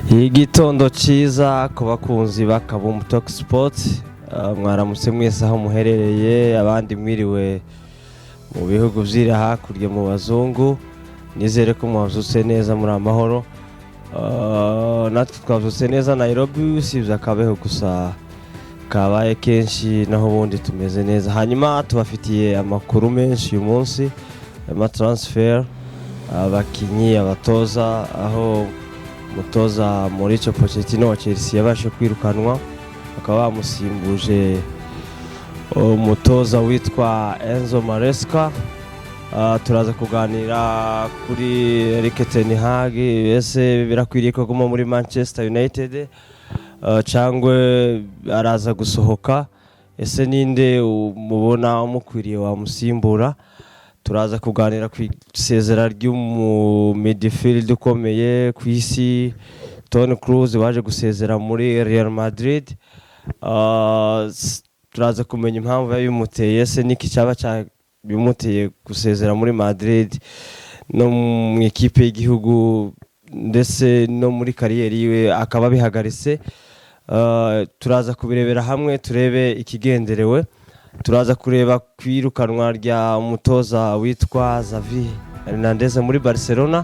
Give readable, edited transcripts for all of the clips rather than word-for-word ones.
Igitondo cyiza ku bakunzi ba Kabumbu Talk Sport. Mwaramutse mwese aho muherereye, abandi mwiriwe mu bihugu byiri hakurya mu bazungu. Nizere ko mwabyutse neza, muri amahoro. Natwe twabyutse neza Nairobi, usibye akabeho gusa kabaye kenshi, naho ubundi tumeze neza. Hanyuma tubafitiye amakuru menshi uyu munsi, ama transfer, abakinyi, abatoza, aho umutoza Mauricio Pochettino wa Chelsea yabashe kwirukanwa, bakaba bamusimbuje umutoza witwa Enzo Maresca. Turaza kuganira kuri Erik ten Hag. Ese birakwiriye ko aguma muri Manchester United cyangwa araza gusohoka? Ese ninde mubona umukwiriye wamusimbura? Turaza kuganira ku isezera ry'umu midfield ukomeye ku isi, Toni Kroos, waje gusezera muri Real Madrid. Turaza kumenya impamvu yabimuteye. Ese niki cyaba cyabimuteye gusezera muri Madrid no mu ikipe y'igihugu, ndetse no muri carrière yiwe akaba abihagaritse? Turaza kubirebera hamwe, turebe ikigenderewe. Turaza kureba ku irukanwa rya umutoza witwa Xavi Hernandez muri Barcelona.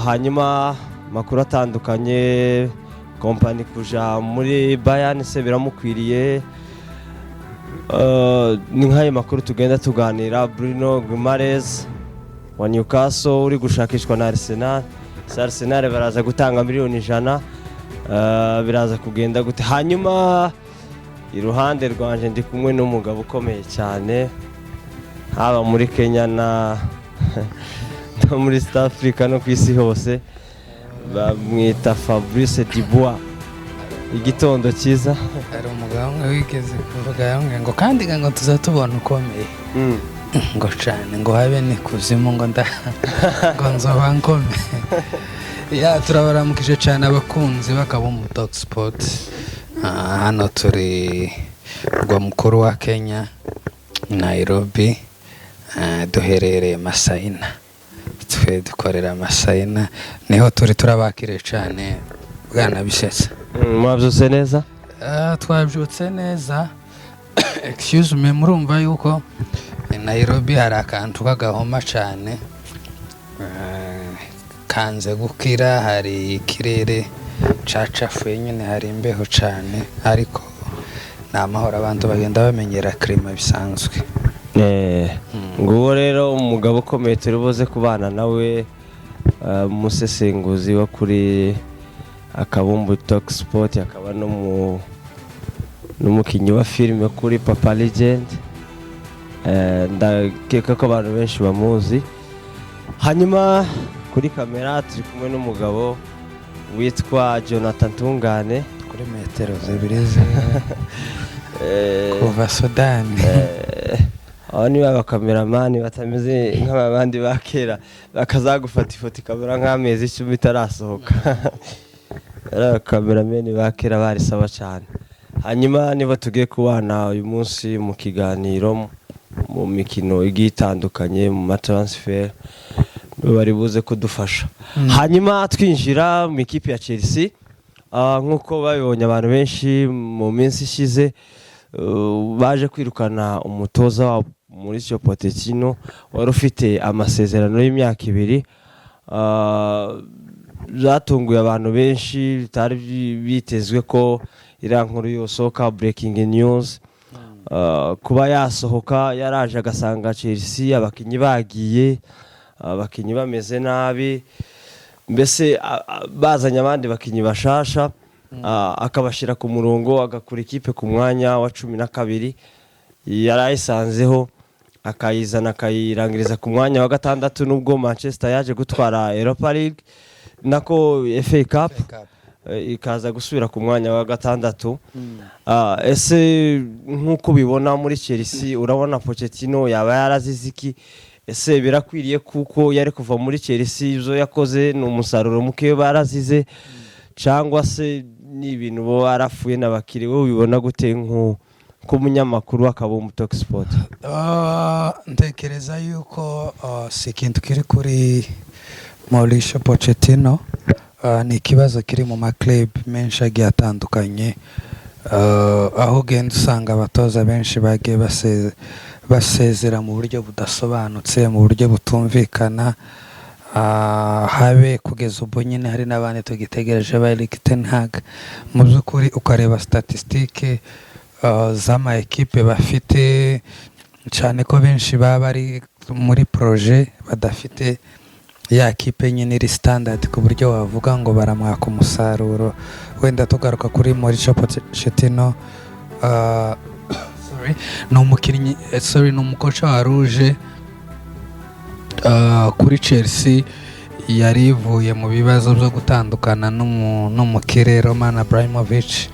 Hanyuma amakuru atandukanye, Kompany kuja muri Bayern, se biramukwiriye? Ni nk'ayo makuru tugenda tuganira. Bruno Guimaraes wa Newcastle uri gushakishwa na Arsenal, se Arsenal baraza gutanga miliyoni 100? Biraza kugenda gute? Hanyuma iruhande rwanje ndi kumwe n'umugabo ukomeye cyane, haba muri Kenya no muri South Africa no ku isi hose, bamwita Fabrice Dubois. Igitondo cyiza. Hari umugabo umwe wigeze kuvuga yambwiye ngo kandi ngo tuzatubona ukomeye ngo cane, ngo habe n'ikuzimu, ngo nda ngo nzoba nkomeye. Ya, turabaramukije cyane abakunzi b'Akabumbu Talk Sport. Hano turi murwa mukuru wa Kenya, Nairobi. Duherereye Masayina, twe dukorera Masayina, niho turi. Turabakiriye cyane, bwana Bishetsa. Mwabyutse neza? Twabyutse neza. Excuse me, murumva yuko i Nairobi hari akantu k'agahoma cyane. Kanze gukira. Hari ikirere cacafuye nyine, hari imbeho cyane, ariko ni amahoro, abantu bagenda bamenyera climat bisanzwe. Nguwo rero umugabo ukomeye turi buze kubana nawe, umusesenguzi wo kuri Akabumbu Talk Sport, akaba n'umukinnyi wa filime kuri Papa Legend. Ndakeka ko abantu benshi bamuzi. Hanyuma kuri kamera turi kumwe n'umugabo witwa Jonathan Tungane. Kuri metero 2 kuva Sudani. Aba ni ba bakameramani batameze nk'aba bandi ba kera, bakazagufata ifoto ikabura nk'amezi 10 itarasohoka. Ari abakameramani ba kera bari sawa cyane. Hanyuma niba tugiye kubana uyu munsi mu kiganiro, mu mikino igiye itandukanye, mu ma transfer, nibo bari buze kudufasha. Hanyuma twinjira mu ikipe ya Chelsea. Nk'uko babibonye abantu benshi mu minsi ishize, baje kwirukana umutoza wabo Mauricio Pochettino wari ufite amasezerano y'imyaka 2. Byatunguye abantu benshi, bitari bitezwe ko iriya nkuru yosohoka, breaking news. Kuba yasohoka, yaraje agasanga Chelsea abakinnyi bagiye, abakinnyi bameze nabi, mbese bazanye abandi bakinnyi bashasha, akabashyira ku murongo, agakura ikipe ku mwanya wa 12 yari ayisanzeho, akayizana akayirangiriza ku mwanya wa gatandatu, nubwo Manchester yaje gutwara Europa League, nako FA Cup, ikaza gusubira ku mwanya wa gatandatu. Ese nk'uko ubibona muri Chelsea, urabona Pochettino yaba yarazize iki? Ese birakwiriye kuko yari kuva muri Chelsea? Ibyo yakoze ni umusaruro muke barazize, cyangwa se ni ibintu bo barapfuye n'abakiri. Wowe ubibona gute nk'umunyamakuru w'Akabumbu Talk Sport? Ntekereza yuko si ikintu kiri kuri Mauricio Pochettino. Ni ikibazo kiri mu ma club menshi agiye atandukanye, aho ugenda usanga abatoza benshi bagiye basezera mu buryo budasobanutse, mu buryo butumvikana. Habe kugeza ubu nyine hari n'abandi tugitegereje ba Erik ten Hag. Mu by'ukuri ukareba statistique z'ama ekipe bafite, cyane ko benshi baba bari muri projet, badafite ya kipe nyine iri standard ku buryo wavuga ngo baramwaka umusaruro. Wenda tugaruka kuri Mauricio Pochettino, sorry, ni umukinnyi, sorry, ni umu coach wa rouge kuri Chelsea, yari ivuye mu bibazo byo gutandukana n'umukire Roman Abramovich,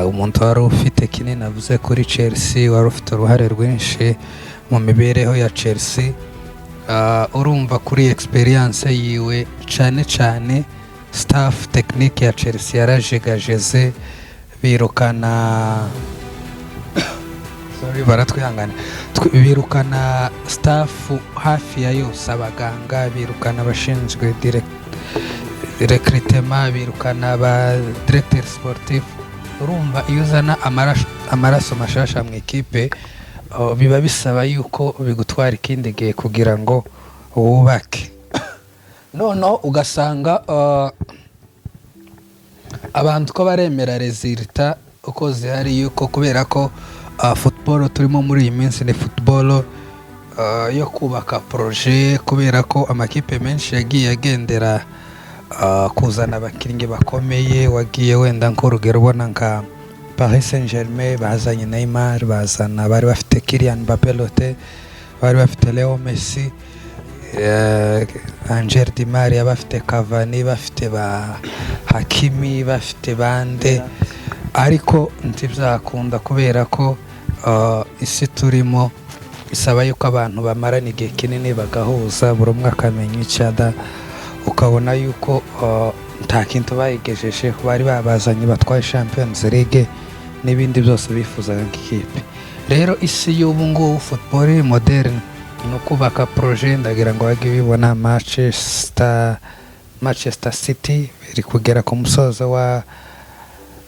umuntu wari ufite kinini avuze kuri Chelsea, wari ufite uruhare rwinshi mu mibereho ya Chelsea. Urumva kuri experience yiwe, cyane cyane staff technique ya Chelsea yarajegajeze, birukana, sorry, baratwihangana. Birukana staff hafi ya yose, abaganga, birukana abashinzwe recrutement, birukana aba directeur sportif. Urumva iyo uzana amaraso mashasha mu ikipe, biba bisaba yuko bigutwara ikindi gihe kugira ngo wubake. Noneho ugasanga abantu ko baremera résultats uko zihari, yuko kubera ko football turimo muri iyi minsi ni football yo kubaka projet, kubera ko amakipe menshi yagiye agendera kuzana abakinnyi bakomeye. Wagiye wenda nk'urugero ubona nka Paris Saint-Germain bazanye Neymar, bazana, bari bafite Kylian Mbappé Lote, bari bafite Leo Messi, Angel Di Maria, bafite Cavani, bafite ba Hakimi, bafite bande, ariko ntibyakunda kubera ko isi turimo isaba yuko abantu bamarana igihe kinini bagahuza, buri umwe akamenya icyo ada. Ukabona yuko nta kintu bayigejejeho. Bari babazanye batwaye Champions League n'ibindi byose bifuzaga nk'ikipe. Rero isi y'ubu ngubu, football moderne, ni ukubaka projet. Ndagira ngo bajye bibona Manchester City iri kugera ku musozo wa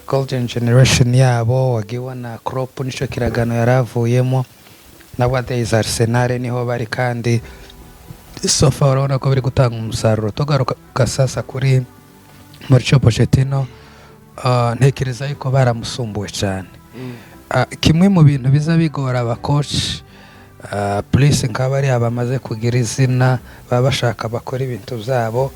golden generation yabo. Wagiye ubona Klopp nicyo kiragano yari avuyemo. Nowadays Arsenal niho bari, kandi so far urabona ko biri gutanga umusaruro. Tugaruka sasa kuri Mauricio Pochettino, ntekereza yuko baramusumbuwe cyane. Kimwe mu bintu biza bigora aba coach, plus nk'abariya bamaze kugira izina, baba bashaka bakora ibintu byabo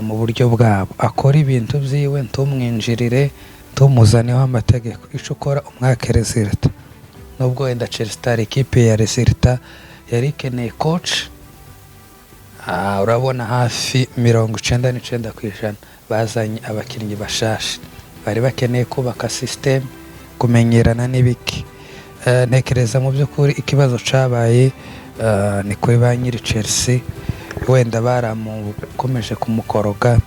mu buryo bwabo, akora ibintu byiwe, ntumwinjirire, ntumuzaneho amategeko. Icyo ukora, umwake résultat. Nubwo wenda Chelsea itari ikipe ya résultat, yari ikeneye coach. Urabona hafi 99% bazanye abakinnyi bashasha, bari bakeneye kubaka system, kumenyerana n'ibiki. Ntekereza mu by'ukuri ikibazo cabaye ni kuri ba nyiri Chelsea, wenda baramukomeje kumukoroga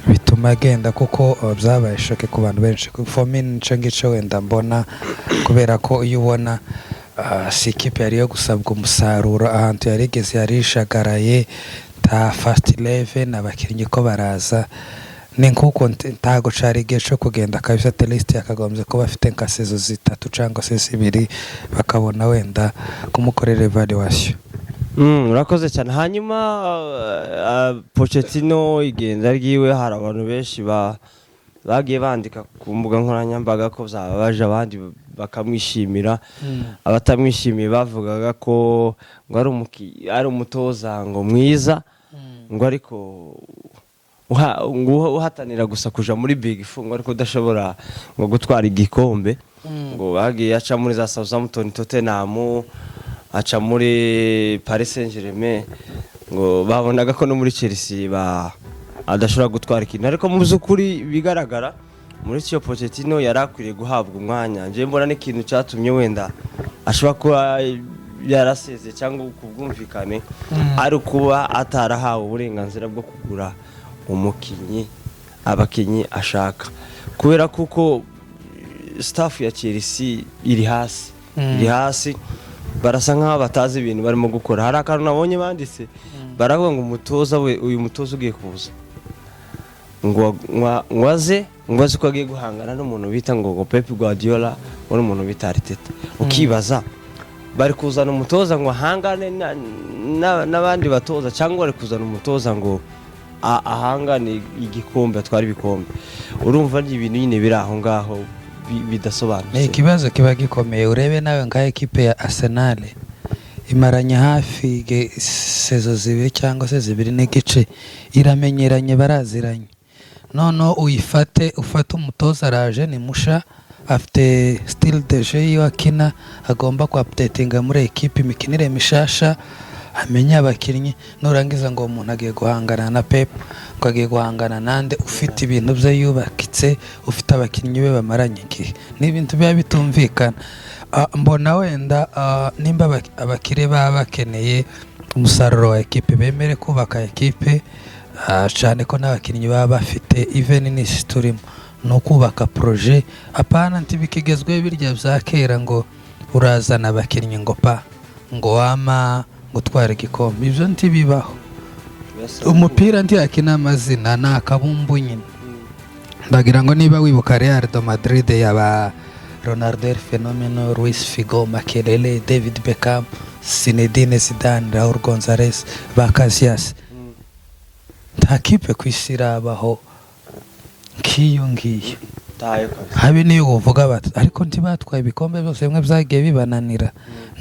bituma agenda, kuko byabaye choc ku bantu benshi. For me, nico ngico wenda mbona, kubera ko iyo ubona si ikipe yari yo gusabwa umusaruro, ahantu yari igeze yari ishagaraye, nta first eleven, abakinnyi ko baraza ni nkuko ntago cari igihe co kugenda kabisa. At least yakagombye kuba afite nka saison 3 cyangwa se 2, bakabona wenda kumukorera evaluation. Urakoze cyane. Hanyuma Pochettino, igenda ryiwe, hari abantu benshi bagiye bandika ku mbuga nkoranyambaga ko byababaje, abandi bakamwishimira. Abatamwishimiye bavugaga ko ngo ari umutoza ngo mwiza, ngo ariko ngo uhatanira gusa kuja muri Big Four, ngo ariko udashobora ngo gutwara igikombe. Ngo bagiye aca muri za Southampton, Tottenham, aca muri Paris Saint-Germain, ngo babonaga ko no muri Chelsea ba adashobora gutwara ikintu. Ariko mu by'ukuri bigaragara muri cyo, Pochettino yari akwiriye guhabwa umwanya. Njye mbona n'ikintu cyatumye wenda ashobora kuba yaraseze cyangwa ku bwumvikane ari ukuba atarahawe uburenganzira bwo kugura umukinnyi. Abakinyi ashaka, kubera kuko staff ya Chelsea iri hasi, iri hasi, barasa nkaho batazi ibintu barimo gukora. Hari akantu nabonye banditse, baravuga ngo umutoza we, uyu mutoza ugiye kuza, ngo aze ko agiye guhangana n'umuntu bita ngo Pep Guardiola, ngo n'umuntu bita Arteta. Ukibaza, bari kuzana umutoza ngo ahangane n'abandi batoza, cyangwa bari kuzana umutoza ngo ahangane igikombe, atware ibikombe? Urumva ni ibintu nyine biri aho ngaho Ni bidasobanutse. ikibazo kiba gikomeye. Urebe nawe nka ekipe ya Arsenal imaranye hafi saison 2 cyangwa se 2.5, iramenyeranye, baraziranye. Noneho uyifate, ufate umutoza araje ni musha, afite style de jeu yiwe akina, agomba ku updatinga muri ekipe imikinire mishasha, amenye abakinnyi. Nurangiza ngo umuntu agiye guhangana na Pep, ngo agiye guhangana nande ufite ibintu bye yubakitse, ufite abakinnyi be bamaranye igihe? Ni ibintu biba bitumvikana. Mbona wenda nimba abakire baba bakeneye umusaruro wa ekipe, bemere kubaka ekipe, cyane ko n'abakinnyi baba bafite. Even n'isi turimo ni ukubaka projet, apana ntibikigezweho birya bya kera ngo urazana abakinnyi ngo pa ngo wama gutwara igikombe. Ibyo ntibibaho. Umupira ntiyakina amazina, ni akabumbu nyine. Ndagira ngo niba wibuka Real de Madrid yaba Ronaldo El Fenomeno, Luis Figo, Makelele, David Beckham, Zinedine Zidane, Raul Gonzalez, ba Casillas, nta kipe ku isi irabaho nk'iyo ngiyo. Tayo kabisa. Habe n'iyo uvuga bati, ariko ntibatwaye ibikombe byose, bimwe byagiye bibananira.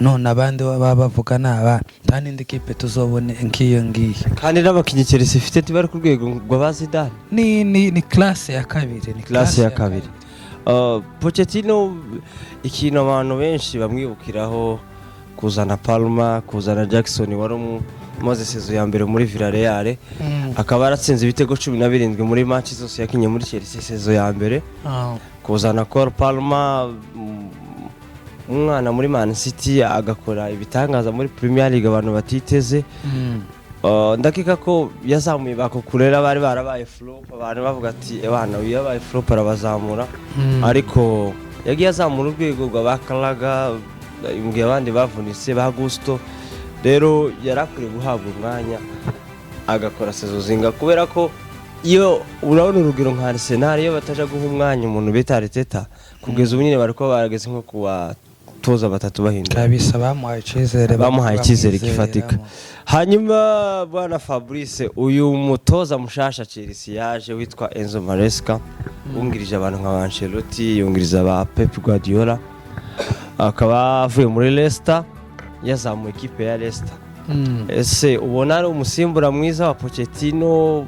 None abandi baba bavuga ni aba, nta n'indi kipe tuzobone nk'iyo ngiyo. Kandi n'abakinnyi Chelsea ifite ntibari ku rwego rwa Zidane. Ni classe ya kabiri, ni Classe ya kabiri. Pochettino, ikintu abantu benshi bamwibukiraho kuzana Palmer, kuzana Jackson wari umaze saison ya mbere muri Villarreal, akaba yaratsinze ibitego 17 muri match zose yakinye muri Chelsea saison ya mbere, kuzana Cole Palmer, umwana muri Man City, agakora ibitangaza muri Premier League abantu batiteze. Ndakeka ko yazamuye ba Cucurella bari barabaye flop, abantu bavuga ati abana uyu yabaye flop, arabazamura. Ariko yagiye azamura urwego rwa ba Gallagher mu gihe abandi bavunitse, ba Gusto. Rero yari akwiriye guhabwa umwanya agakora saison zinga, kubera ko iyo urabona urugero nka Arsenal, iyo bataja guha umwanya umuntu bita Arteta, kugeza ubu nyine bari kuba barageze nko ku batoza batatu bahindura. Kabisa, bamuhaye icyizere. Bamuhaye icyizere gifatika. Bamwizereramo. Hanyuma bwana Fabrice, uyu mutoza mushasha Chelsea yaje witwa Enzo Maresca, wungirije abantu nka Ancelotti, yungiriza ba Pep Guardiola, akaba avuye muri Leicester, yazamuye ikipe ya Leicester. Ese ubona ari umusimbura mwiza wa Pochettino,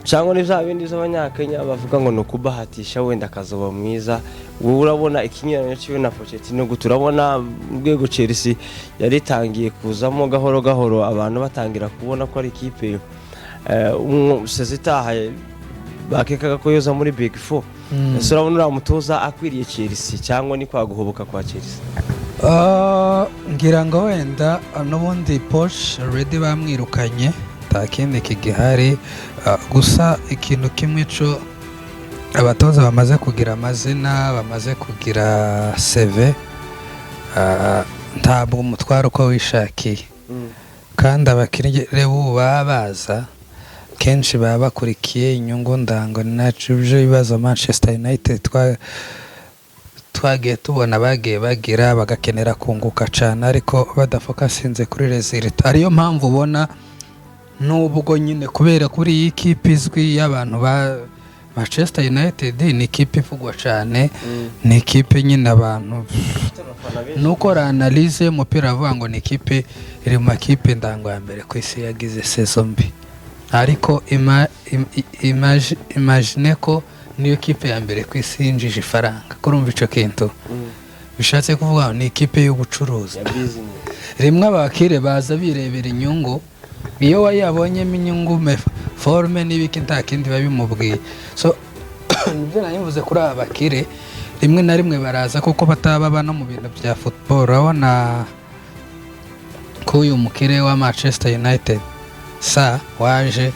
cyangwa ni bya bindi by'abanyakenya bavuga ngo ni ukubahatisha, wenda akazoba mwiza? Wowe urabona ikinyuranyo cyiwe na Pochettino gute? Urabona urwego Chelsea yari itangiye kuzamo gahoro gahoro, abantu batangira kubona ko ari ikipe saison itaha bakekaga ko yoza muri Big Four. Ese urabona uriya mutoza akwiriye Chelsea, cyangwa ni kwa guhubuka kwa Chelsea? Ngira ngo wenda n'ubundi Poch already bamwirukanye, nta kindi kigihari. Gusa ikintu kimwe cyo, abatoza bamaze kugira amazina, bamaze kugira CV, ntabwo umutwara uko wishakiye. Kandi abakinnyi ubu baba baza kenshi baba bakurikiye inyungu. Ndango ni nacyo ibibazo Manchester United twagiye tubona, bagiye bagira bagakenera kunguka cyane ariko badafokasinze kuri résultat. Ariyo mpamvu ubona nubwo nyine kubera kuri iyi kipe izwi y'abantu ba Manchester United, ni ikipe ivugwa cyane, ni ikipe nyine abantu nukora analyse y'umupira avuga ngo ni ikipe iri mu makipe ndango ya mbere ku isi yagize saison mbi. Ariko imagine ko niyo kipe ya mbere ku isi yinjije ifaranga. Kurumva icyo kintu bishatse kuvuga ngo ni ikipe y'ubucuruzi. Ya business. Rimwe abakire baza birebera inyungu, iyo wayabonyemo inyungu, forme n'ibiki, nta kindi biba bimubwiye. So nibyo nari mvuze kuri aba bakire, rimwe na rimwe baraza kuko bataba baba no mu bintu bya football. Urabona ko uyu mukire wa Manchester United Sa waje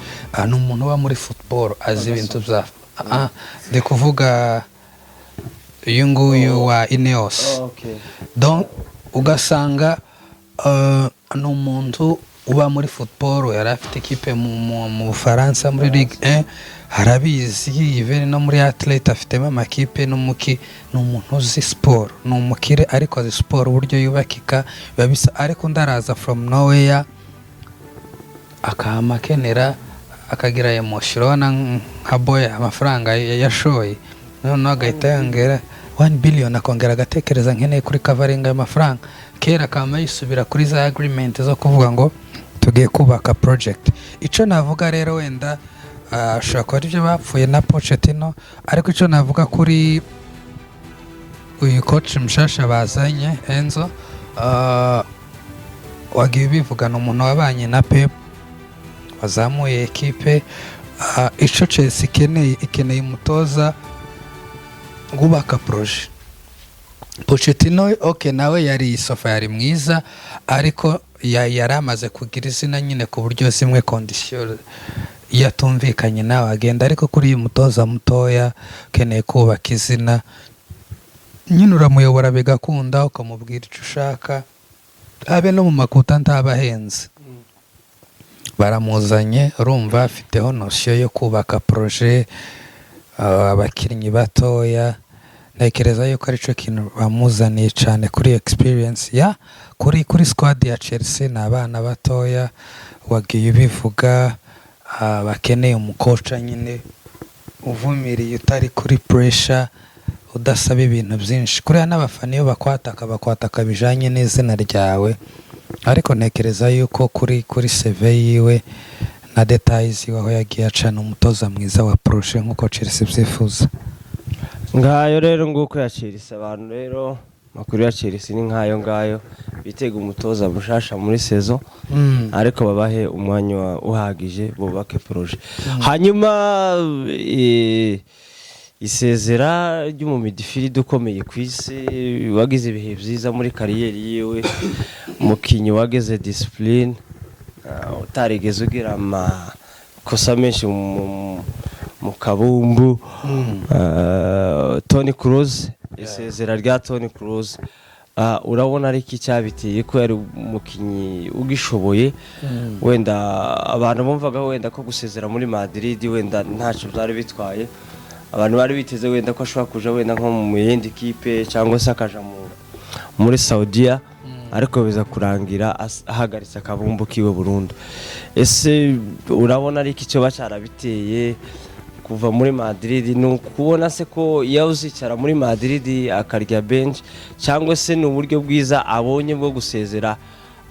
ni umuntu uba muri football, azi ibintu bya ndi kuvuga uyu nguyu wa Ineos. Donc ugasanga ni umuntu uba muri football, yari afite ikipe mu Bufaransa muri Ligue 1, arabizi. Even no muri athlete afitemo amakipe n'umuki. Ni umuntu uzi siporo, ni umukire ariko azi siporo uburyo yubakika biba bisa. Ariko undi araza from nowhere, akahama akenera, akagira emotion. Urabona nka Boehly, amafaranga yashoye, noneho agahita yongera 1 billion, akongera agatekereza nkeneye kuri covering ayo mafaranga. Kera akaba yisubira kuri za agreement zo kuvuga ngo tugiye kubaka project. Icyo navuga rero, wenda ashobora kuba aribyo bapfuye na Pochettino, ariko icyo navuga kuri uyu coach mushasha bazanye, Enzo, wagiye ubivugana, umuntu wabanye na Pep, wazamuye ekipe. Icyo Chelsea ikeneye, ikeneye umutoza wubaka projet. Pochettino, ok, nawe yari sofa, yari mwiza, ariko yari amaze kugira izina nyine, ku buryo zimwe condition iyo atumvikanye nawe agenda. Ariko kuri uyu mutoza mutoya ukeneye kubaka izina nyine, uramuyobora bigakunda, ukamubwira icyo ushaka, habe no mu makuta ntaba ahenze. Baramuzanye, urumva afiteho notion yo kubaka projet, abakinnyi batoya. Ntekereza yuko aricyo kintu bamuzaniye cyane kuri experience ya kuri squad ya Chelsea. Ni abana batoya, wagiye ubivuga, bakeneye umukoca nyine uvumiriye, utari kuri pressure, udasaba ibintu byinshi. Kuriya n'abafana iyo bakwataka, bakwataka bijanye n'izina ryawe. Ariko ntekereza yuko kuri CV yiwe na détails ziwe, aho yagiye acana, umutoza mwiza wa projet nk'uko Chelsea ibyifuza. Ngayo rero, nguko ya Chelsea. Abantu rero, makuru ya Chelsea ni nkayo ngayo. Bitega umutoza mushasha muri saison, ariko babahe umwanya uhagije bubake projet. Hanyuma isezera ry'umu midfield ukomeye ku isi, wagize ibihe byiza muri carrière yiwe, umukinnyi wageze discipline, utarigeze ugira amakosa menshi mu kabumbu, Toni Kroos. Isezera rya Toni Kroos, urabona ariko icyabiteye ko yari umukinnyi ugishoboye, wenda abantu bumvaga wenda ko gusezera muri Madrid wenda ntacyo byari bitwaye. Abantu bari biteze wenda ko ashobora kuja wenda nko mu yindi kipe cyangwa se akaja muri Saudiya, ariko biza kurangira ahagaritse akabumbu kiwe burundu. Ese urabona ariko icyo cyarabiteye kuva muri Madrid? Ni ukubona se ko iyo uzicara muri Madrid akarya bench, cyangwa se ni uburyo bwiza abonye bwo gusezera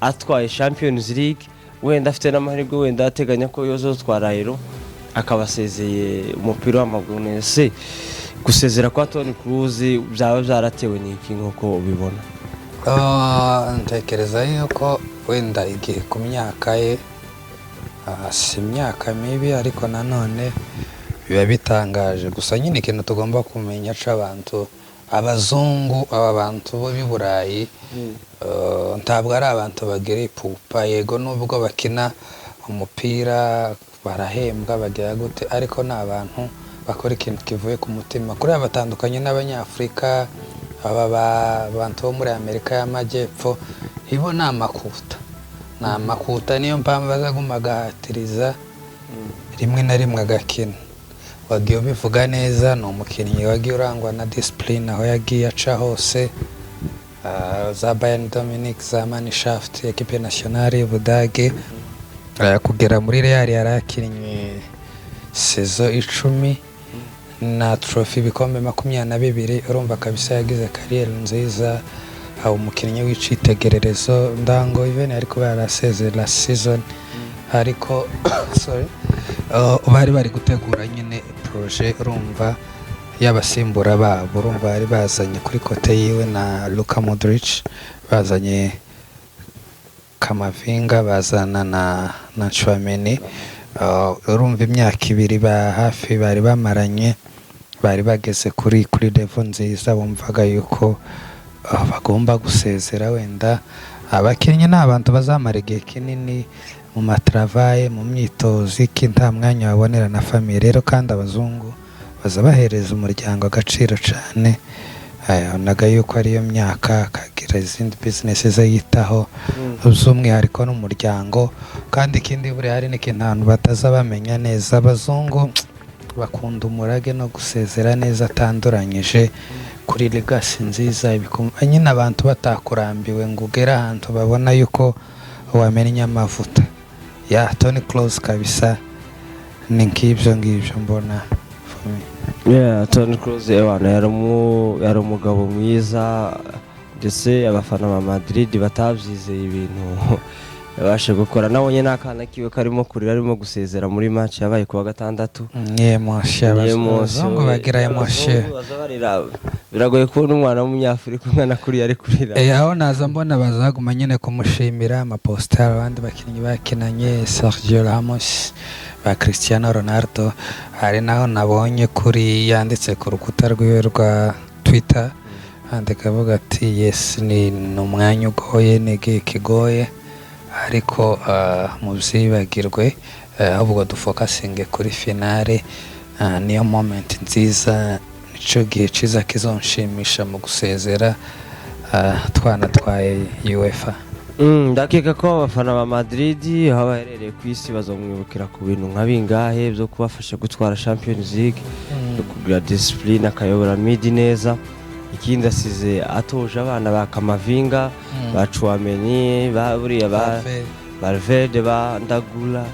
atwaye Champions League, wenda afite n'amahirwe, wenda ateganya ko yozotwara Euro, akaba asezeye umupira w'amaguru neza? Ese gusezera kwa Toni Kroos byaba byaratewe n'iki nk'uko ubibona? Ntekereza yuko wenda igihe ku myaka ye, si imyaka mibi, ariko nanone biba bitangaje. Gusa nyine ikintu tugomba kumenya c'abantu abazungu, aba bantu bo b'i Burayi, ntabwo ari abantu bagira ipupa. Yego, nubwo bakina umupira barahembwa, bagira gute, ariko ni abantu bakora ikintu kivuye ku mutima. Kuriya batandukanye n'Abanyafurika, aba bantu bo muri Amerika y'Amajyepfo, ibo ni amakuta, ni amakuta. Niyo mpamvu azaguma agahatiriza, rimwe na rimwe agakina. Wagiye ubivuga neza, ni umukinnyi wagiye urangwa na discipline aho yagiye aca hose. Za Bayern Munich, za Mannschaft, équipe nationale y'Ubudage, kugera muri Real yarakinnye saison 10 na trophy, ibikombe 22. Urumva kabisa yagize carrière nziza, haba umukinnyi w'icitegererezo. Ndango even ariko yarasezeye last season, ariko sorry, bari gutegura nyine projet, urumva, y'abasimbura babo. Urumva bari bazanye kuri côté yiwe na Luka Modric, bazanye Camavinga, bazana na Tchouameni. Urumva imyaka 2 ba hafi bari bamaranye, bari bageze kuri level nziza, bumvaga yuko bagomba gusezera. Wenda abakinnyi ni abantu bazamara igihe kinini. Mu ma travail, mu myitozo, iki, nta mwanya wabonera na famille. Rero kandi abazungu baza bahereza umuryango agaciro cyane. Yabonaga yuko ariyo myaka akagira izindi business ze yitaho, by'umwihariko n'umuryango. Kandi ikindi, buriya hari n'ikintu abantu bataza bamenya neza: abazungu bakunda umurage no gusezera neza atanduranyije kuri legacy nziza, nyine abantu batakurambiwe ngo ugere ahantu babona yuko wamennye amavuta ya Toni Kroos kabisa. Ni nk'ibyo ngibyo mbona for me. Yeah, Toni Kroos, ewana, yari umugabo mwiza, ndetse abafana ba Madrid batabyizeye ibintu yabashe gukora. Nabonye n'akana kiwe karimo kurira arimo gusezera muri match yabaye kuwa gatandatu. Ni émotion. Ni émotion, abazungu bagira émotion. Abazungu baza barira. Biragoye kubona umwana w'umunyafurika ungana kuriya ari kurira. Aho naza mbona bazaguma nyine kumushimira amapositari, abandi bakinnyi bakinanye, Sergio Ramos, ba Cristiano Ronaldo. Hari naho nabonye kuri yanditse ku rukuta rwiwe rwa Twitter, andika avuga ati: "Yes, ni umwanya ugoye, ni igihe kigoye, ariko mubyibagirwe, ahubwo dufokasinge kuri finale. Niyo moment nziza, nico gihe ciza kizonshimisha mu gusezera, twanatwaye UEFA." Ndakeka ko abafana ba Madrid aho baherereye ku isi bazamwibukira ku bintu nka bingahe byo kubafasha gutwara Champions League, no kugira discipline, akayobora midi neza. Ikindi, asize atoje abana ba Camavinga, ba Tchouameni, ba buriya ba Valverde, ba Ndagula.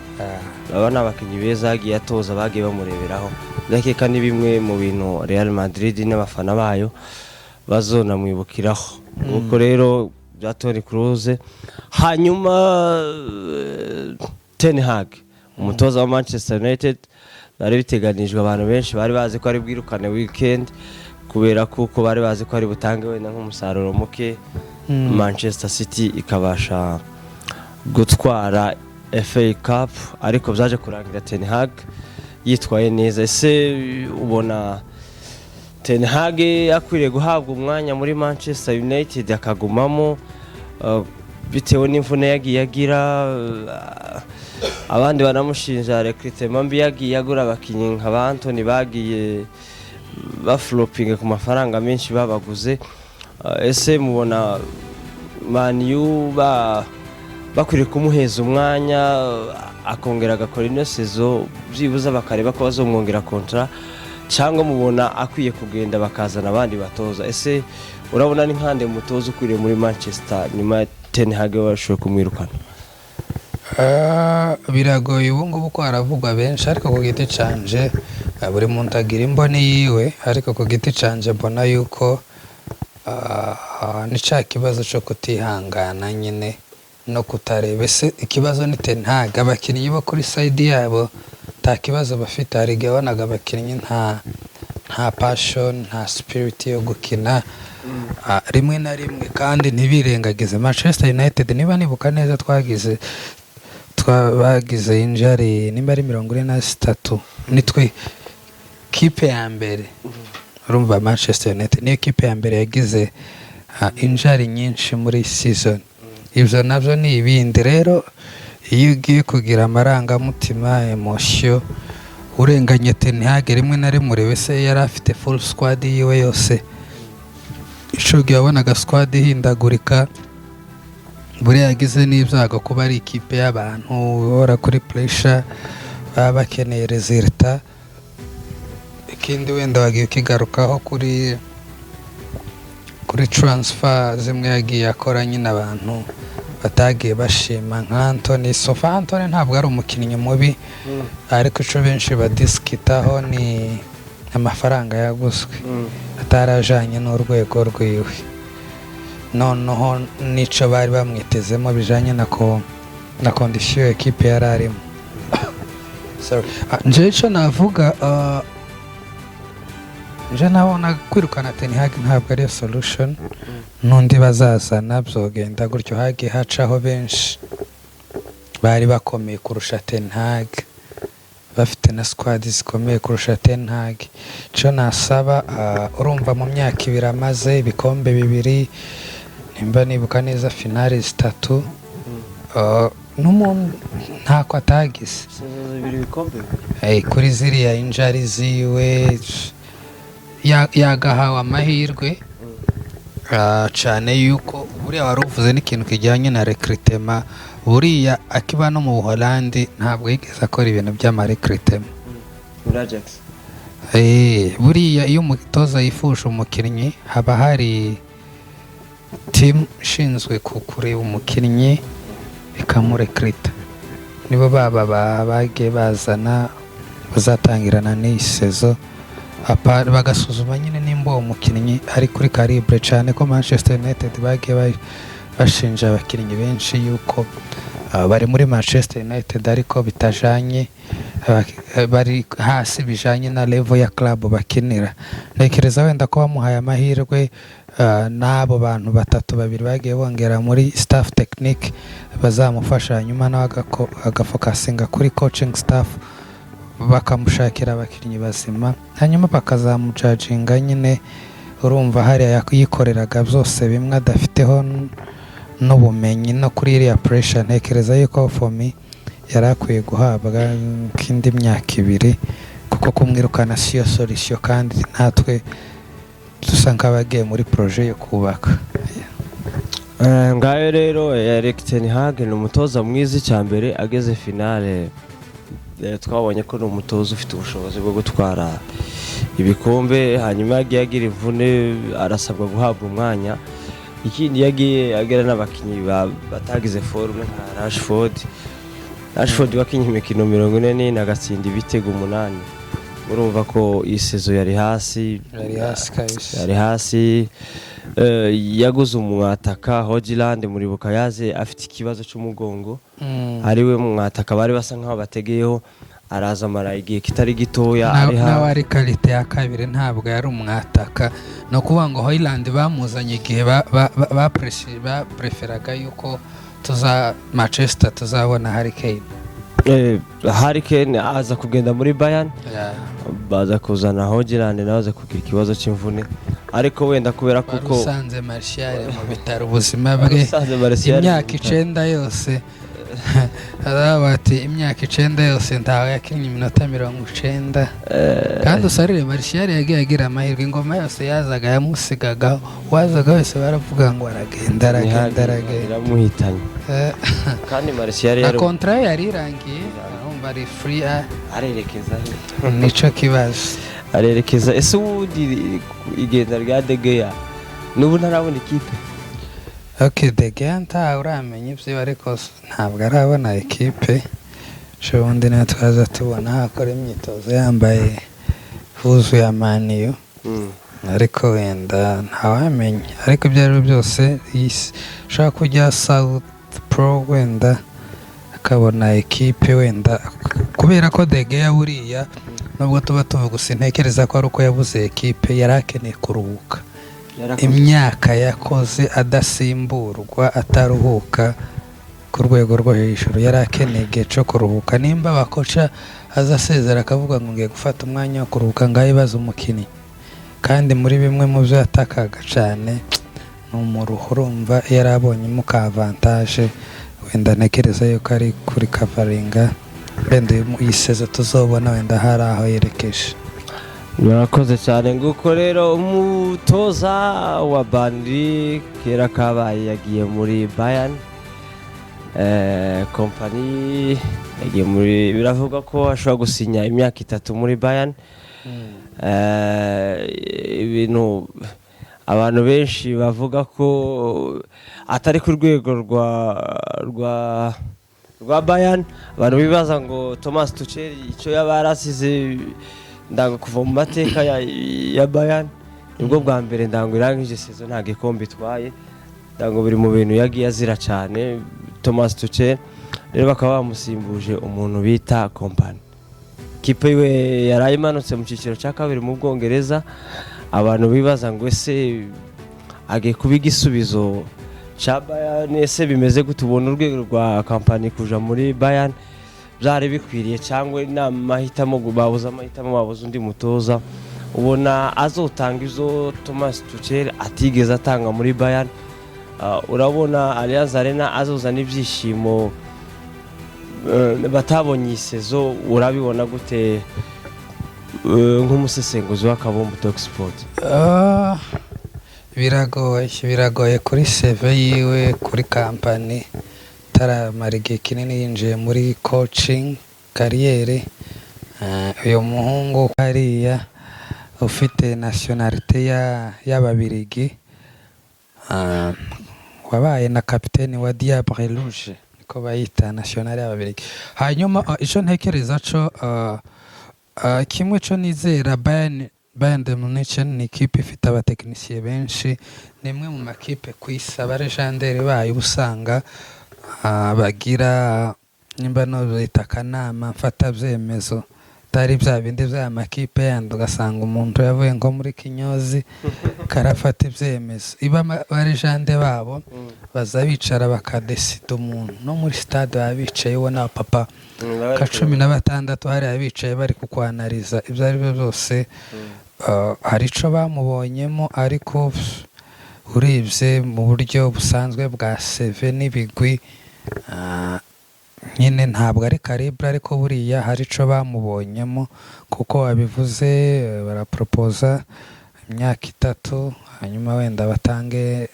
Aba ni abakinnyi beza yagiye atoza, bagiye bamureberaho. Ndakeka ni bimwe mu bintu Real Madrid n'abafana bayo bazonamwibukiraho. Nuko rero bya Toni Kroos. Hanyuma Ten Hag, umutoza wa Manchester United, byari biteganijwe, abantu benshi bari bazi ko ari bwirukane weekend kubera kuko bari bazi ko ari butange wenda nk'umusaruro muke, Manchester City ikabasha gutwara FA Cup, ariko byaje kurangira Ten Hag yitwaye neza. Ese ubona Ten Hag akwiriye guhabwa umwanya muri Manchester United akagumamo, bitewe n'imvune yagiye agira, abandi banamushinja recruitment mbi, yagiye agura abakinnyi nka ba Antony bagiye baflopinga ku mafaranga menshi babaguze? Ese mubona Man U bakwiriye kumuheza umwanya akongera agakora ino saison, byibuze bakareba ko bazomwongera contrat, cyangwa mubona akwiye kugenda bakazana abandi batoza? Ese urabona ni nkande mutoza ukwiriye muri Manchester nyuma ya Ten Hag bashoboye kumwirukana? Biragoye ubu ngubu ko haravugwa benshi, ariko ku giti canje, buri muntu agira imboni yiwe, ariko ku giti canje mbona yuko ni ca kibazo cyo kutihangana nyine no kutareba. Ese ikibazo ni Ten Hag? Abakinnyi bo kuri side yabo nta kibazo bafite. Hari igihe wabonaga abakinnyi nta passion, nta spirit yo gukina. Rimwe na rimwe kandi ntibirengagize Manchester United, niba nibuka neza, twagize bagize injury nimba ari 43, nitwe kipe ya mbere. Urumva Manchester United niyo kipe ya mbere yagize injury nyinshi muri season. Ibyo nabyo ni ibindi. Rero iyo ugiye kugira amarangamutima, émotion, urenganye Ten Hag rimwe na rimwe. Urebe se yari afite full squad yiwe yose? Ico gihe wabonaga squad ihindagurika. Buriya yagize n'ibyago kuba ari ikipe y'abantu bahora kuri pressure, baba bakeneye résultat. Ikindi wenda wagiye ukigarukaho kuri transfer zimwe yagiye akora nyine abantu batagiye bashima, nka Antony. So far Antony ntabwo ari umukinnyi mubi, ariko icyo benshi badisikitaho ni amafaranga yaguzwe atarajanye n'urwego rwiwe, noneho n'ico bari bamwitezemo bijanye na condition ekipe yari arimo. Sorry. Njewe ico navuga, nje nabona kwirukana Ten Hag ntabwo ariyo solution. N'undi bazazana byogenda gutyo. Hagiye hacaho benshi bari bakomeye kurusha Ten Hag, bafite na squad zikomeye kurusha Ten Hag. Icyo nasaba, urumva mu myaka 2 amaze ibikombe bibiri, nimba nibuka neza finale zitatu. N'umuntu ntako atagize. Saison 2, ibikombe 2. Kuri ziriya injury ziwe yagahawe amahirwe. Cane yuko buriya wari uvuze n'ikintu kijyanye na recrutement. Buriya akiba no mu Buholandi ntabwo yigeze akora ibintu by'ama recrutement. Muri Ajax. Buriya iyo umutoza yifuje umukinnyi, haba hari team ishinzwe kureba umukinnyi ikamurecruita. Nibo baba bagiye bazana bazatangirana n'iyi saison. Bagasuzuma nyine nimba uwo mukinnyi ari kuri calibre, cyane ko Manchester United bagiye bashinja abakinnyi benshi yuko bari muri Manchester United ariko bitajanye, bari hasi bijanye na level ya club bakinira. Ntekereza wenda ko bamuhaye amahirwe, n'abo bantu batatu babiri bagiye bongera muri staff technique bazamufasha, hanyuma nawe agafocusinga kuri coaching staff, bakamushakira abakinnyi bazima, hanyuma bakazamujudginga nyine. Urumva hariya yikoreraga byose bimwe adafiteho n'ubumenyi no kuri iriya pressure. Ntekereza yuko for me yari akwiye guhabwa nk'indi myaka 2, kuko kumwirukana siyo solution, kandi natwe dusa nk'abagiye muri projet yo kubaka. Ngayo rero Erik ten Hag ni umutoza mwiza. Icya mbere ageze finale, twabonye ko ni umutoza ufite ubushobozi bwo gutwara ibikombe. Hanyuma yagiye agira imvune, arasabwa guhabwa umwanya. Ikindi, yagiye agira n'abakinnyi batagize forme nka Rashford. Rashford wakinye imikino 44 agatsinda ibitego 8, urumva ko iyi saison yari hasi. Yari hasi kabisa. Yari hasi. Yaguze umwataka Hojlund, muribuka yaze afite ikibazo cy'umugongo, ariwe mwataka bari basa nkaho bategeyeho, araza amara igihe kitari gitoya ari nawe hanze. Ari qualité ya kabiri, ntabwo yari umwataka. Ni ukuvuga ngo Hojlund bamuzanye igihe bapreferaga yuko tuza Manchester tuzabona Harry Kane. Harry Kane aza kugenda muri Bayern, baza kuzana Hojlund, nawe aza kugira ikibazo cy'imvune, ariko wenda kubera Wari kuko usanze Martial mu bitaro ubuzima bwe usanze Martial mu imyaka bitaro. 9 yose, aravuga bati imyaka 9 yose ntawe yakinnye iminota 90. Kandi usarire Martial yagiye agira amahirwe, ingoma yose yazaga yamusigagaho, uwazaga wese baravuga ngo aragenda, aragenda, aragenda. Iramuhitanye. Kandi Martial Na yari contrat ye yari irangiye, arumva ari free. Arerekeza he? Nico kibazo. Arerekeza. Ese ubundi igenda rya De Gea, n'ubu ntarabona ikipe? Ok, De Gea ntawe uramenya ibyo, ariko ntabwo arabona ekipe. Ubundi natwe twaza tubona akora imyitozo yambaye huzuye Man U, ariko wenda ntawamenya. Ariko ibyo ari byo byose ushobora kujya South Pro, wenda akabona ekipe, wenda kubera ko De Gea buriya nubwo tuba tuvuga gusa, ntekereza ko ari uko yabuze ekipe, yari akeneye kuruhuka. Imyaka yakoze adasimburwa, ataruhuka ku rwego rwo hejuru, yari akeneye igihe cyo kuruhuka. Nimba abakoca aza asezera akavuga ngo ngiye gufata umwanya wo kuruhuka, ngaho ibaze umukinnyi. Kandi muri bimwe mu byo yatakaga cyane ni umuruho. Urumva yari abonyemo ka avantage, wenda ntekereza yuko ari kuri kavaringa, wenda iyi saison tuzobona wenda hari aho yerekeje. Murakoze cyane. Nguko rero umutoza wa Burnley kera kabaye yagiye muri Bayern. Kompany yagiye muri, biravuga ko ashobora gusinya imyaka 3 muri Bayern. Ibintu abantu benshi bavuga ko atari ku rwego rwa Bayern. Abantu bibaza ngo Thomas Tuchel icyo yaba yarasize ndango kuva mu mateka ya Bayern, nibwo bwa mbere ndango irangije saison nta gikombe itwaye. Ndango biri mu bintu yagiye azira cyane Thomas Tuchel. Rero bakaba bamusimbuje umuntu bita Kompany. Kipe yiwe yaraye imanutse mu cyiciro cya kabiri mu Bwongereza. Abantu bibaza ngo ese agiye kuba igisubizo cya Bayern? Ese bimeze gute? Ubona urwego rwa Kompany kuja muri Bayern byari bikwiriye, cyangwa ni amahitamo, babuze amahitamo, babuze undi mutoza? Ubona azotanga izo Thomas Tuchel atigeze atanga muri Bayern? Urabona Allianz Arena azozana ibyishimo? Batabonye iyi saison, urabibona gute nk'umusesenguzi w'Akabumbu Talk Sport? Ah, biragoye, biragoye kuri CV yiwe, kuri Kompany. Taramara igihe kinini yinjiye muri coaching career. Uyu muhungu hariya ufite nationalité y'Ababirigi, wabaye na kapiteni wa Diable Rouge, niko bayita, nationale y'Ababirigi. Hanyuma ico ntekereza co, kimwe co nizera, Bayern de Munich ni ikipe ifite abatekinisiye benshi, ni imwe mu makipe ku isi aba légendaires bayo uba usanga bagira nimba no bita akanama mfatabyemezo, atari bya bindi by'aya makipe yandi ugasanga umuntu yavuye nko muri kinyozi karafata ibyemezo. Iba ba légendes babo baza bicara bakadesida. Umuntu no muri stade baba bicaye, ubona papa nka 16 hariya bicaye bari kukwanariza. Ibyo ari byo byose, hari ico bamubonyemo, ariko urebye mu buryo busanzwe bwa CV n'ibigwi, nyine ntabwo ari calibre, ariko buriya hari ico bamubonyemo kuko wabivuze, baraporopoza imyaka 3, hanyuma wenda batange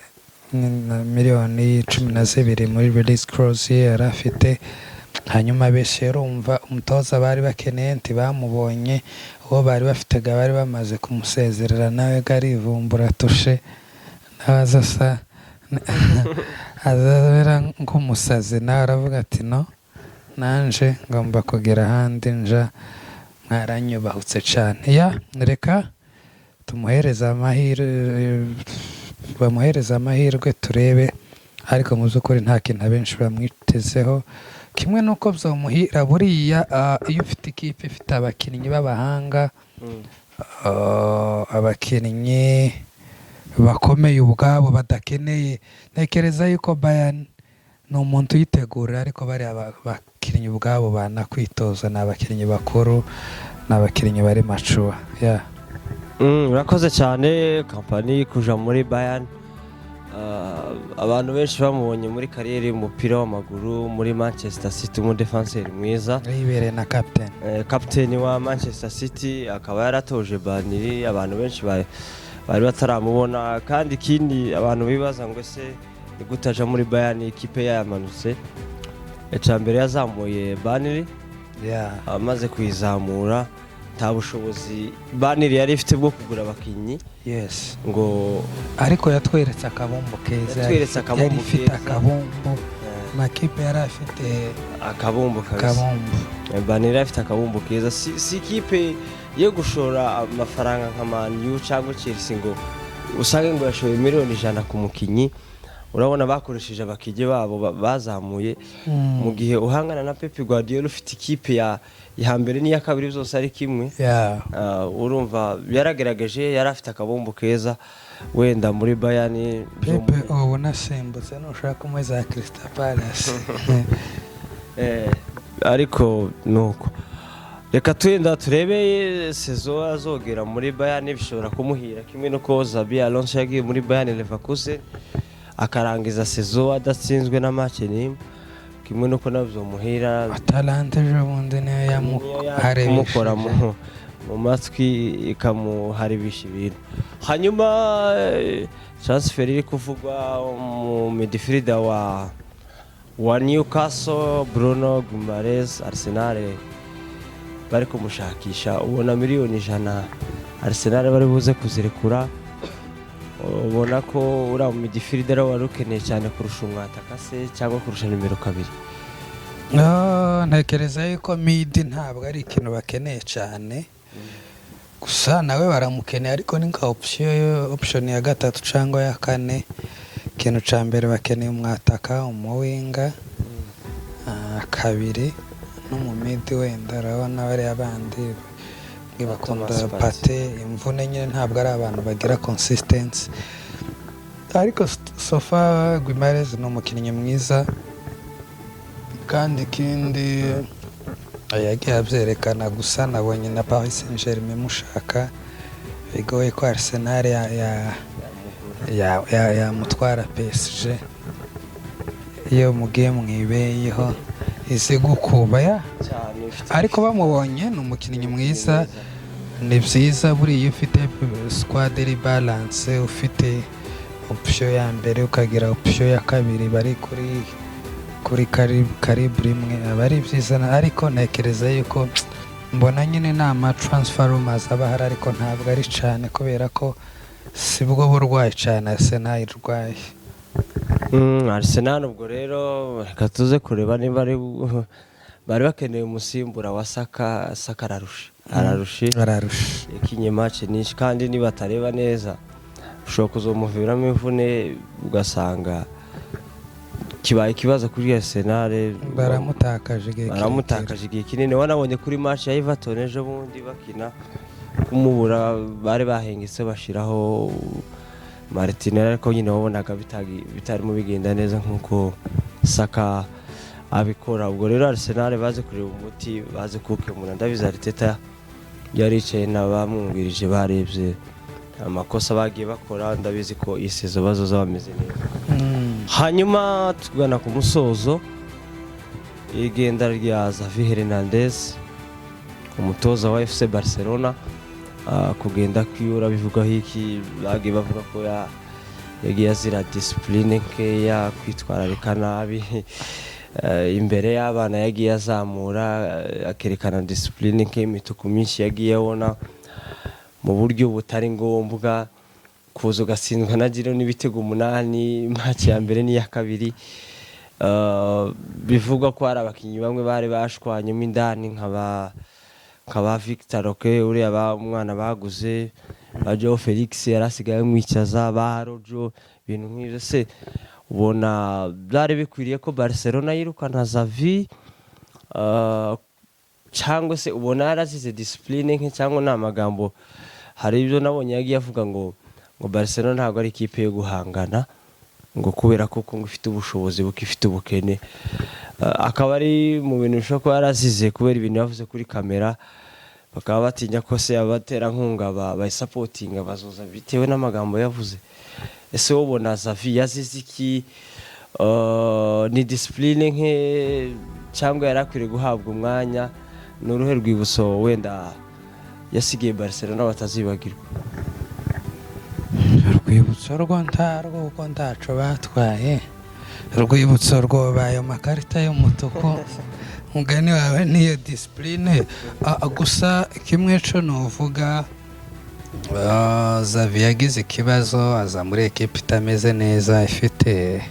na miliyoni 12 muri release clause ye yari afite. Hanyuma benshi urumva umutoza bari bakeneye ntibamubonye, uwo bari bafite ga bari bamaze kumusezerera, nawe garivumbura tushe, nawe aza asa azabera nk'umusazi, nawe aravuga ati: "No nanje ngomba kugera ahandi nja, mwaranyubahutse cyane." Ya, reka tumuhereze amahirwe, bamuhereze amahirwe turebe, ariko mu by'ukuri nta kintu abenshi bamwitezeho. Kimwe n'uko byomuhira buriya, iyo ufite ikipe ifite abakinnyi b'abahanga, abakinnyi bakomeye ubwabo badakeneye, ntekereza yuko Bayern ni umuntu uyitegura, ariko bariya bakinnyi ubwabo banakwitoza, ni abakinnyi bakuru, ni abakinnyi bari mature, yeah. Urakoze cyane. Kompany kuja muri Bayern, abantu benshi bamubonye muri carrière y'umupira w'amaguru muri Manchester City, umudefanseri mwiza. Yibereye na captain. Kapiteni wa Manchester City, akaba yaratoje Burnley, abantu benshi bari bataramubona. Kandi ikindi abantu bibaza ngo ese ni gute aja muri Bayern, ikipe yamanutse? Icya mbere yazamuye Burnley. Amaze kuyizamura, nta bushobozi Burnley yari ifite bwo kugura abakinnyi ngo Ariko yatweretse akabumbu keza. Yatweretse akabumbu Yari ifite keza. akabumbu, makipe yari afite akabumbu kabisa. Akabumbu. Burnley afite akabumbu keza, si ikipe yo gushora amafaranga nka Man U cyangwa Chelsea ngo usange ngo yashoye miliyoni 100 ku mukinyi. Urabona bakoresheje abakinnyi babo bazamuye, mu gihe uhangana na Pep Guardiola ufite ikipe ya mbere n'iya kabiri zose ari kimwe. Urumva yaragerageje, yari afite akabumbu keza, wenda muri Bayern Pepe ubu nasimbutse, nushaka umwe za Crystal Palace. Ariko nuko reka twenda turebe saison azogera muri Bayern, bishobora kumuhira kimwe nuko Xabi Alonso yagiye muri Bayern Leverkusen akarangiza saison adatsinzwe na match n'imwe, kimwe nuko nabyo muhira. Atalanta ejo bundi niyo kumukora yamuharebesheje. Mu matwi ikamuharibisha ibintu. Hanyuma transfer iri kuvugwa mu midfielder wa Newcastle, Bruno Guimaraes, Arsenal bari kumushakisha. Ubona miliyoni 100 Arsenal bari buze kuzirekura? Ubona ko uriya mu midfielder wari ukeneye cyane kurusha umwataka se cyangwa kurusha nimero 2? Ntekereza yuko mid ntabwo ari ikintu bakeneye cyane, gusa nawe baramukeneye, ariko ni nka option ya gatatu cyangwa ya kane. Ikintu cya mbere bakeneye umwataka, umuwinga, kabiri n'umumid wenda. Urabona bariya bandi bakunda Thomas Partey. Partey, imvune nyine, ntabwo ari abantu bagira consistency, ariko so far Guimaraes ni umukinnyi mwiza, kandi ikindi yagiye abyerekana. Gusa nabonye na Paris Saint-Germain imushaka, bigoye ko Arsenal yamutwara. PSG iyo mugiye mwibeyeho Izi gukuba ya. Cyane ifite. Ariko bamubonye, ni umukinnyi mwiza, ni byiza. Buriya iyo ufite squad iri balance, ufite option ya mbere, ukagira option ya kabiri, bari kuri calibre imwe, aba ari byiza. Ariko ntekereza yuko mbona nyine ni ama transfer rumors aba ahari, ariko ntabwo ari cyane, kubera ko si bwo burwayi cyane Arsenal irwaye. Arsenal ubwo rero reka tuze kureba niba ari bari bakeneye umusimbura wa Saka. Saka ararusha, ararushe. Ararusha. Yakinye match nyinshi, kandi nibatareba neza ushobora kuzomuviramo imvune, ugasanga kibaye ikibazo kuri Arsenal. Baramutakaje igihe kirekire. Baramutakaje igihe kinini. Wanabonye kuri match ya Everton ejo bundi bakina, kumubura bari bahengetse, bashiraho Martinelli, ariko nyine wabonaga bitarimo bigenda neza nkuko Saka abikora. Ubwo rero Arsenal baze kureba umuti, baze kuwukemura. Ndabizi Arteta yaricaye n'abamwungirije, barebye amakosa bagiye bakora. Ndabizi ko iyi saison bazoza bameze neza. Hanyuma tugana ku musozo, igenda rya Xavi Hernandez, umutoza wa FC Barcelona, kugenda kwiwe urabivugaho iki? Bagiye bavuga ko yagiye azira discipline nkeya, kwitwararika nabi imbere y'abana, yagiye azamura, akerekana discipline nke, imituku myinshi yagiye abona mu buryo butari ngombwa, kuza ugatsindwa na Girona n'ibitego 8, match ya mbere n'iya kabiri. Bivugwa ko hari abakinnyi bamwe bari bashwanyemo indani, nka ba Victor Roque, uriya umwana baguze, ba Joao Felix yari asigaye amwicaza, ba Rojo, ibintu nk'ibyo. Se ubona byari bikwiriye ko Barcelona yirukana Xavi, cyangwa se ubona yarazize discipline nke, cyangwa ni amagambo? Hari ibyo nabonye yagiye avuga ngo Barcelona ntabwo ari ikipe yo guhangana, ngo kubera ko ngo ifite ubushobozi buke, ifite ubukene. Akaba ari mu bintu bishobora kuba yarazize kubera ibintu yavuze kuri kamera, bakaba batinya ko se abaterankunga bayisapotinga bazoza bitewe n'amagambo yavuze. Ese wowe ubona Xavi yazize iki? Ni discipline nke, cyangwa yari akwiriye guhabwa umwanya? Ni uruhe rwibutso wenda yasigiye Barcelona batazibagirwa? Urwibutso rwo ntarwo, kuko ntaco batwaye. Urwibutso rwoba ayo makarita y'umutuku, mugani wawe, niyo discipline. Gusa kimwe co nuvuga, Xavi yagize ikibazo, aza muri ekipe itameze neza, ifite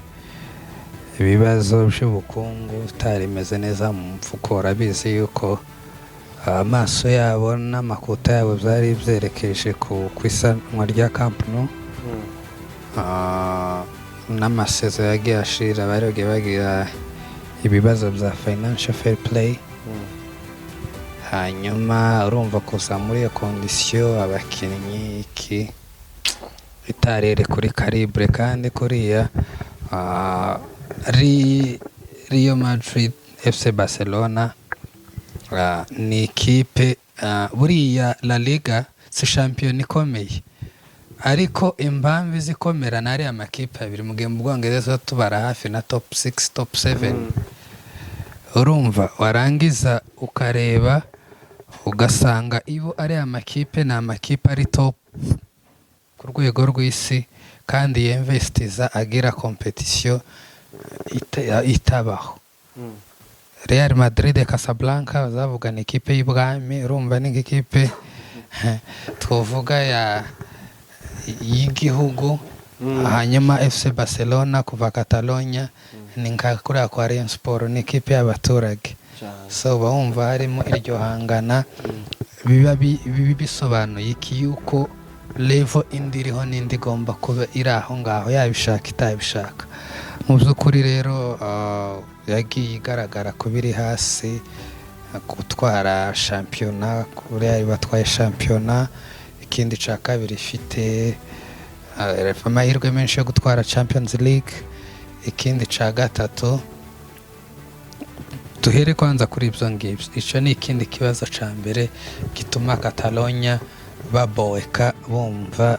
ibibazo by'ubukungu, itari imeze neza mu mfuko. Urabizi yuko amaso yabo n'amakuta yabo byari byerekeje ku isanwa rya Camp Nou. N'amasezerano yagiye ashira, bari bagiye bagira ibibazo bya financial fair play. Hanyuma urumva kuza muri iyo condition, abakinnyi iki itarere kuri calibre, kandi kuriya Real Madrid, FC Barcelona, ni ikipe, buriya La Liga si shampiyona ikomeye, ariko impamvu izikomera ni ariya makipe abiri. Mu gihe mu Bwongereza tubara hafi na top 6, top 7. Urumva warangiza ukareba ugasanga iyo ariya makipe ni amakipe ari top ku rwego rw'isi, kandi yemvesitiza, agira compétition itabaho. Real Madrid, Casablanca bazavuga ni ikipe y'ibwami. Urumva ni nk'ikipe twavuga ya y'igihugu. Hanyuma FC Barcelona kuva Catalonia ni nka kuriya kwa Rayon Sport, ni ikipe y'abaturage. So uba wumva harimo iryo hangana, biba bisobanuye iki? Yuko level indi iriho n'indi igomba kuba iri aho ngaho, yabishaka itabishaka. Mu by'ukuri rero, yagiye igaragara kuba iri hasi gutwara shampiyona. Kuriya batwaye shampiyona, ikindi cya kabiri ifite amahirwe menshi yo gutwara Champions League. Ikindi cya gatatu, duhere kwanza kuri ibyo ngibyo, icyo ni ikindi kibazo cya mbere gituma Catalonia baboweka, bumva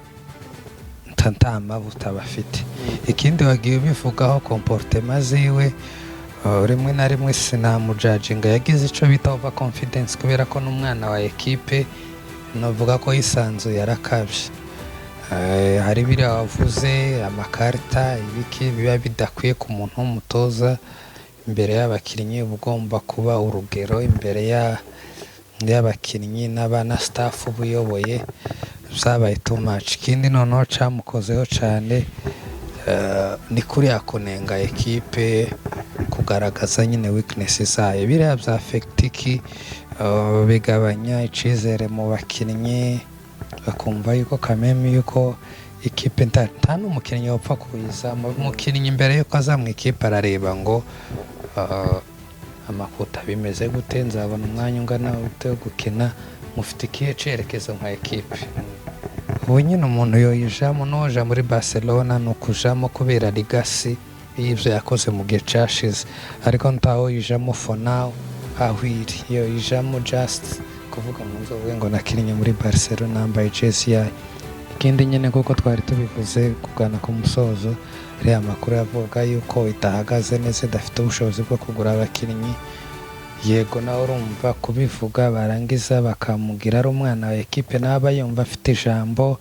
nta mavuta bafite. Ikindi wagiye ubivugaho, comportement ziwe. Rimwe na rimwe sinamujajinga, yagize icyo bita over confidence, kubera ko n'umwana wa ekipe, navuga ko yisanzuye, yarakabye. Hari biriya wavuze, amakarita, ibiki biba bidakwiye ku muntu w'umutoza. Imbere y'abakinnyi uba ugomba kuba urugero, imbere y'abakinnyi n'abana, staff uba uyoboye, byabaye too much. Ikindi noneho cyamukozeho cyane, ni kuriya kunenga ekipe, kugaragaza nyine weakness zayo, biriya bya fegitiki bigabanya icyizere mu bakinnyi, bakumva yuko kameme yuko ikipe nta n'umukinnyi wapfa kuyizamo. Umukinnyi mbere yuko aza mu ikipe arareba ngo amakuta bimeze gute, nzabona umwanya ungana ute wo gukina, mufite ikihe cyerekezo nka ekipe. Ubu nyine umuntu yoyijamo, n'uja muri Barcelona ni ukujamo kubera legacy y'ibyo yakoze mu gihe cyashize, ariko ntawoyijamo for now aho iri, yoyijamo just kuvuga ngo nzovuge ngo nakinnye muri Barcelona, nambaye jezi yayo. Ikindi nyine, kuko twari tubivuze kugana ku musozo, ariya makuru yavuga yuko idahagaze neza, idafite ubushobozi bwo kugura abakinnyi. Yego, nawe urumva kubivuga, barangiza bakamugira ari umwana wa ekipe, nawe aba yumva afite ijambo.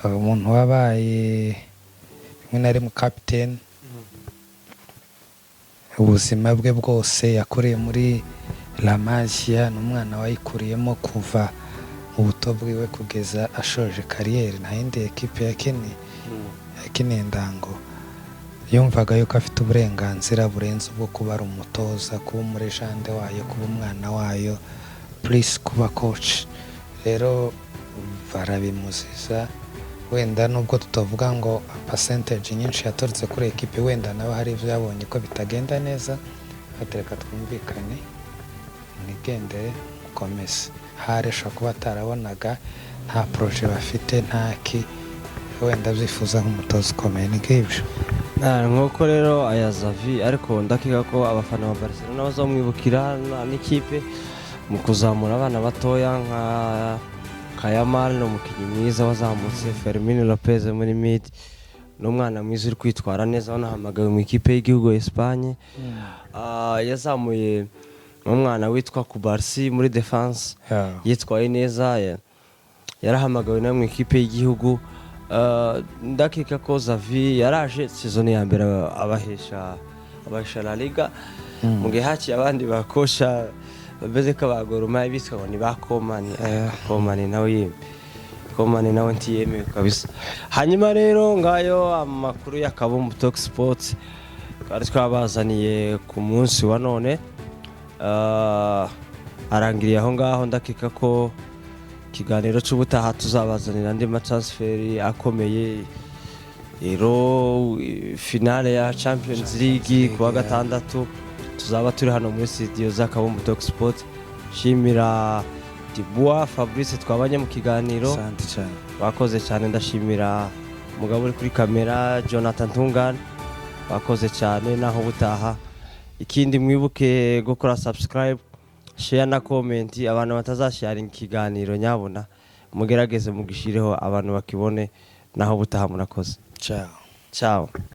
Umuntu wabaye rimwe na rimwe kapitene ubuzima bwe bwose, yakuriye muri La Masia, ni umwana wayikuriyemo kuva mu buto bwiwe kugeza ashoje carrière, nta yindi ekipe yakiniye, yakiniye ndango. Yumvaga yuko afite uburenganzira burenze ubwo kuba ari umutoza, kuba umu legend wayo, kuba umwana wayo, plus kuba coach. Rero barabimuziza. Wenda nubwo tutavuga ngo percentage nyinshi yaturutse kuri ekipe, wenda nawe hari ibyo yabonye ko bitagenda neza, reka twumvikane, mwigendere, mukomeze. Hari ashobora kuba atarabonaga nta projet bafite, nta ki wenda abyifuza nk'umutoza ukomeye, ni nk'ibyo. Nk'uko rero aya Xavi, ariko ndakeka ko abafana ba Barcelona bazamwibukira n'ikipe mu kuzamura abana batoya nka Yamal, ni umukinnyi mwiza wazamutse, Fermin Lopez muri mid ni umwana mwiza uri kwitwara neza, wanahamagawe mu ikipe y'igihugu ya Espagne. Yazamuye umwana witwa Cubarsi muri defense, yitwaye neza, yarahamagawe nawe mu ikipe y'igihugu. Ndakeka ko Xavi yaraje saison ya mbere abahesha La Liga, mu gihe haciye abandi bakosha bameze ko abagoroma bitwa ngo ni ba Koeman. Koeman nawe yemwe, Koeman nawe ntiyemewe kabisa. Hanyuma rero ngayo amakuru ya Kabumbu Talk Sports twari twabazaniye ku munsi wa none. Arangiriye aho ngaho. Ndakeka ko ikiganiro cy'ubutaha tuzabazanira andi ma transfer akomeye. Rero finale ya Champions League ku wa gatandatu, tuzaba turi hano muri studio za Kabumbu Talk Sport. Shimira Dubois Fabrice twabanye mu kiganiro. Asante cyane. Wakoze cyane. Ndashimira umugabo uri kuri kamera, Jonathan Tungan, wakoze cyane. Naho ubutaha. Ikindi, mwibuke gukora subscribe, share na comment. Abantu batazasharinga ikiganiro, nyabona mugerageze mugishireho abantu bakibone. Naho ubutaha, murakoze. Ciao. Ciao.